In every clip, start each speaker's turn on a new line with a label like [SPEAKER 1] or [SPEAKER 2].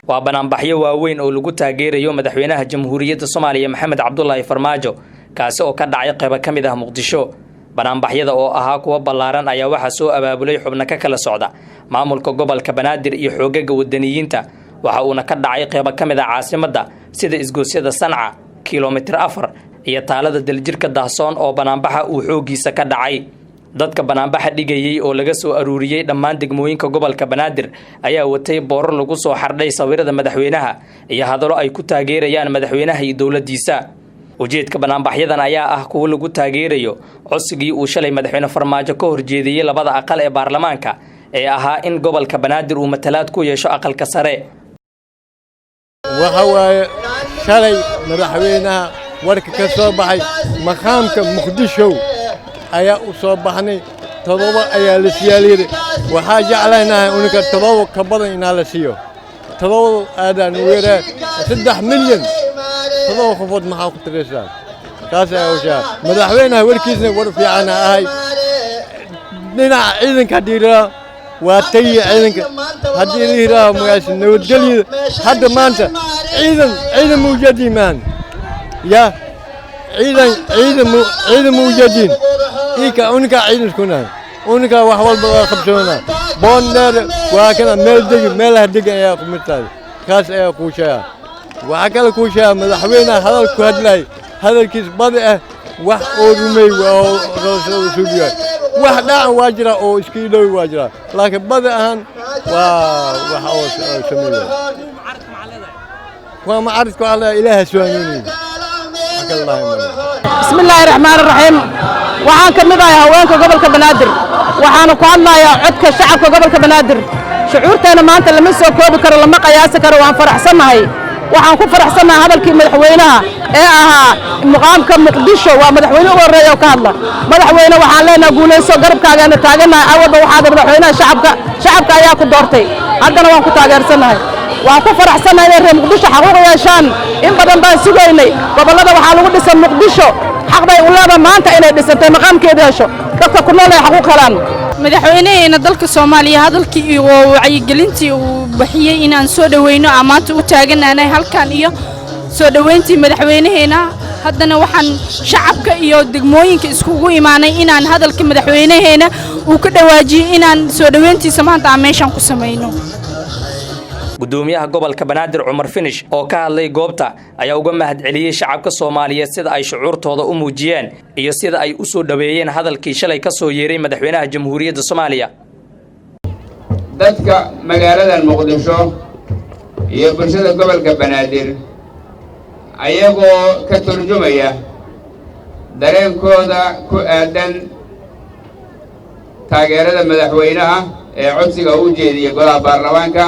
[SPEAKER 1] Waa banaanbaxyo waaweyn oo lagu taageerayo madaxweynaha Jamhuuriyadda Soomaaliya Maxamed Cabdulaahi Farmaajo, kaasi oo ka dhacay qaybo ka mid ah Muqdisho. Banaanbaxyada oo ahaa kuwo ballaaran ayaa waxaa soo abaabulay xubno ka kala socda maamulka gobolka Banaadir iyo xoogaga wadaniyiinta. Waxa uuna ka dhacay qaybo ka mid ah caasimadda, sida isgoosyada Sanca, Kilomitir 4 iyo taalada Daljirka Dahsoon oo banaanbaxa uu xooggiisa ka dhacay. Dadka banaanbaxa dhigayey oo laga soo aruuriyey dhammaan degmooyinka gobolka Banaadir ayaa watay boorar lagu soo xardhay sawirada madaxweynaha iyo hadallo ay ku taageerayaan madaxweynaha iyo dowladdiisa. Ujeedka banaanbaxyadan ayaa ah kuwo lagu taageerayo codsigii uu shalay madaxweyne Farmaajo ka horjeediyey labada aqal ee baarlamaanka ee ahaa in gobolka Banaadir uu matalaad ku yeesho aqalka sare.
[SPEAKER 2] Waxa waaye, shalay madaxweynaha warka ka soo baxay maqaamka Muqdisho ayaa u soo baxnay. 7 ayaa la siiyaa layidhi. Waxaa jeclaynahay uninka 7 ka badan inaa la siiyo. 7 aadaan u yeeraa. 3 milyan 7 qofood maxaa ku tiraysaa? Taas ayaa u sheega. Madaxweynaha warkiisna war fiicana ahay. Dhinaca ciidanka haddii yidhaaho, waa tayi ciidanka. Haddii la yidhaaho magaciisa nabadgelyada, hadda maanta ciidan mawjadiin maahan ya ciidan mawjadiin ika uninkaa ciidan isku nahay, uninkaa wax walba waa qabsoonaa. Boondheer waa kana meel degi, meelaha degi ayaa ku mid tahay. Kaas ayaa kuu sheegaa. Waxaa kale kuu sheegaa, madaxweynaha hadal ku hadlaay, hadalkiis badi ah wax oo rumey oo suubiya. Wax dhacan waa jira oo iska iloowi waa jira, laakiin badi ahaan waa wax oo sameeya. Waa macaridku alla Ilaaha soo hanuuniyo.
[SPEAKER 3] Bismillaahi raxmaani raxiim. Waxaan ka mid ahay haweenka gobolka Banaadir, waxaana ku hadlayaa codka shacabka gobolka Banaadir. Shucuurteena maanta lama soo koobi karo, lama qiyaasi karo. Waan faraxsannahay. Waxaan ku faraxsannahay hadalkii madaxweynaha ee ahaa muqaamka Muqdisho. Waa madaxweyne ugu horreeya oo ka hadla. Madaxweyne, waxaan leenahay guulayso, garabkaagaana taagannahay. Awalba waxaad madaxweynaha shacabka, shacabka ayaa ku doortay, haddana waan ku taageersannahay. Waan ku faraxsannahay inay reer Muqdisho xaquuq yeeshaan. In badan baan sugaynay. Gobollada waxaa lagu dhisan Muqdisho xaq bay u leedahay maanta inay dhisantay, maqaamkeeda hesho, dadka ku nool ay xaquuq helaan.
[SPEAKER 4] Madaxweynaheena dalka Soomaaliya hadalkii iyo wacyigelintii uu bixiyey inaan soo dhoweyno aan maanta u taaganaanay halkan iyo soo dhoweyntii madaxweynaheena. Haddana waxaan shacabka iyo degmooyinka iskugu imaanay inaan hadalka madaxweynaheena uu ka dhawaajiyey inaan soo dhoweyntiisa maanta aan meeshan ku samayno.
[SPEAKER 1] Gudoomiyaha gobolka Banaadir Cumar Finish oo ka hadlay goobta ayaa uga mahadceliyey shacabka Soomaaliyeed sida ay shucuurtooda u muujiyeen iyo sida ay u soo dhoweeyeen hadalkii shalay ka soo yeeray madaxweynaha Jamhuuriyadda Soomaaliya.
[SPEAKER 5] Dadka magaaladan Muqdisho iyo bulshada gobolka Banaadir, ayagoo ka turjumaya dareenkooda ku aadan taageerada madaxweynaha ee codsiga u jeediyey golaha baarlamaanka,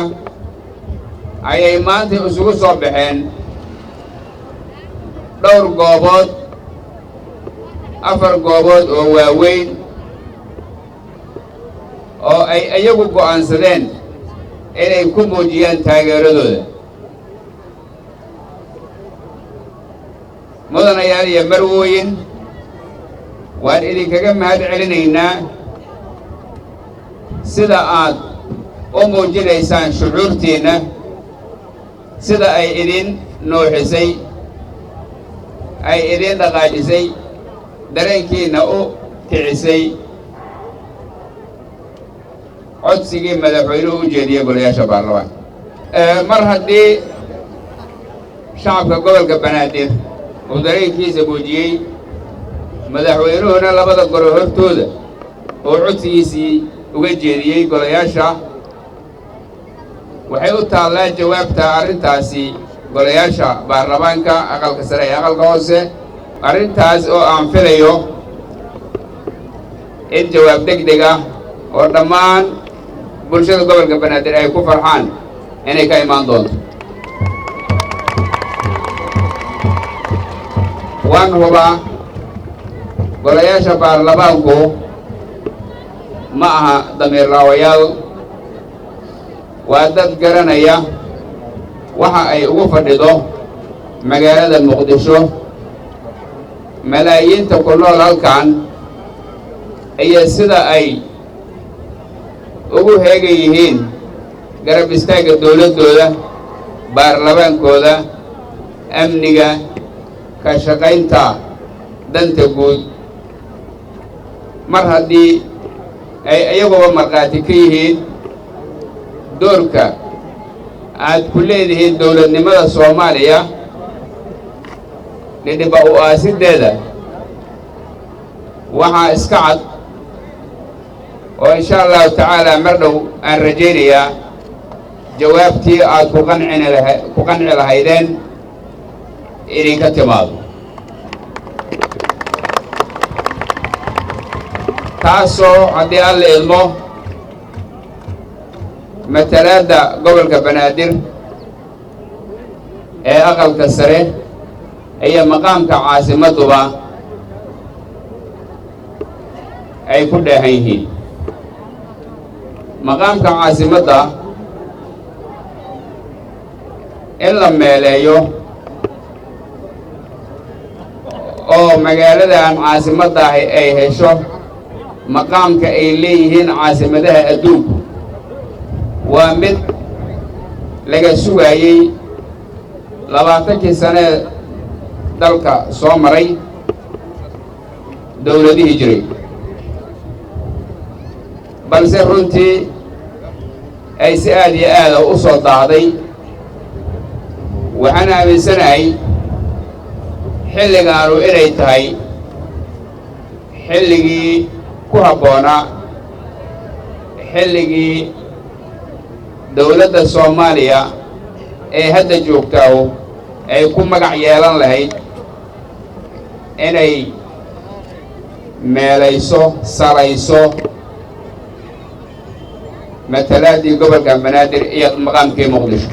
[SPEAKER 5] ayay maanta isugu soo baxeen dhowr goobood, afar goobood oo waaweyn oo ay iyagu go'aansadeen inay ku muujiyaan taageeradooda. Mudanayaal iyo marwooyin, waan idinkaga mahad celinaynaa sida aad u muujinaysaan shucuurtiinna, sida ay idin nuuxisay, ay idin dhaqaajisay, dareenkiinna u kicisay codsigii madaxweynuhu u jeediyey golayaasha baarlamaanka. Mar haddii shacabka gobolka Banaadir uu dareenkiisa muujiyey, madaxweynuhuna labada golo hortooda oo codsigiisii uga jeediyey golayaasha, waxay u taallaa jawaabta arrintaasi golayaasha baarlamaanka, aqalka sare ee aqalka hoose. Arrintaas oo aan filayo in jawaab deg deg ah oo dhammaan bulshada gobolka Banaadir ay ku farxaan inay ka imaan doonto. Waan hubaa golayaasha baarlamaanku ma aha damiir laawayaal, waa dad garanaya waxa ay ugu fadhido magaalada Muqdisho, malaayiinta ku nool halkan, iyo sida ay ugu heegan yihiin garab istaagga dawladdooda. Baarlamaankooda, amniga, ka shaqaynta danta guud, mar haddii ay iyaguba markhaati ka yihiin doorka aad ku leedihiin dowladnimada Soomaaliya dhidhiba u aasiddeeda, waxaa iska cad oo insha Allahu tacaala mar dhow aan rajaynayaa jawaabtii aad ku qancini laha ku qanci lahaydeen idinka timaado, taasoo haddii Alla idmo matalaadda gobolka Banaadir ee aqalka sare iyo maqaamka caasimadduba ay ku dheehan yihiin. Maqaamka caasimadda in la meeleeyo oo magaaladan caasimadda ahi ay hesho maqaamka ay leeyihiin caasimadaha adduunku waa mid laga sugaayey 20kii sanee dalka soo maray dowladihii jiray, balse runtii ay si aad iyo aada u soo daahday. Waxaan aaminsanahay xilligaanu inay tahay xilligii ku habboonaa, xilligii dowladda Soomaaliya ee hadda joogtaahu ay ku magac yeelan lahayd inay meelayso, salayso matalaaddii gobolka Banaadir iyo maqaamkii Muqdisho.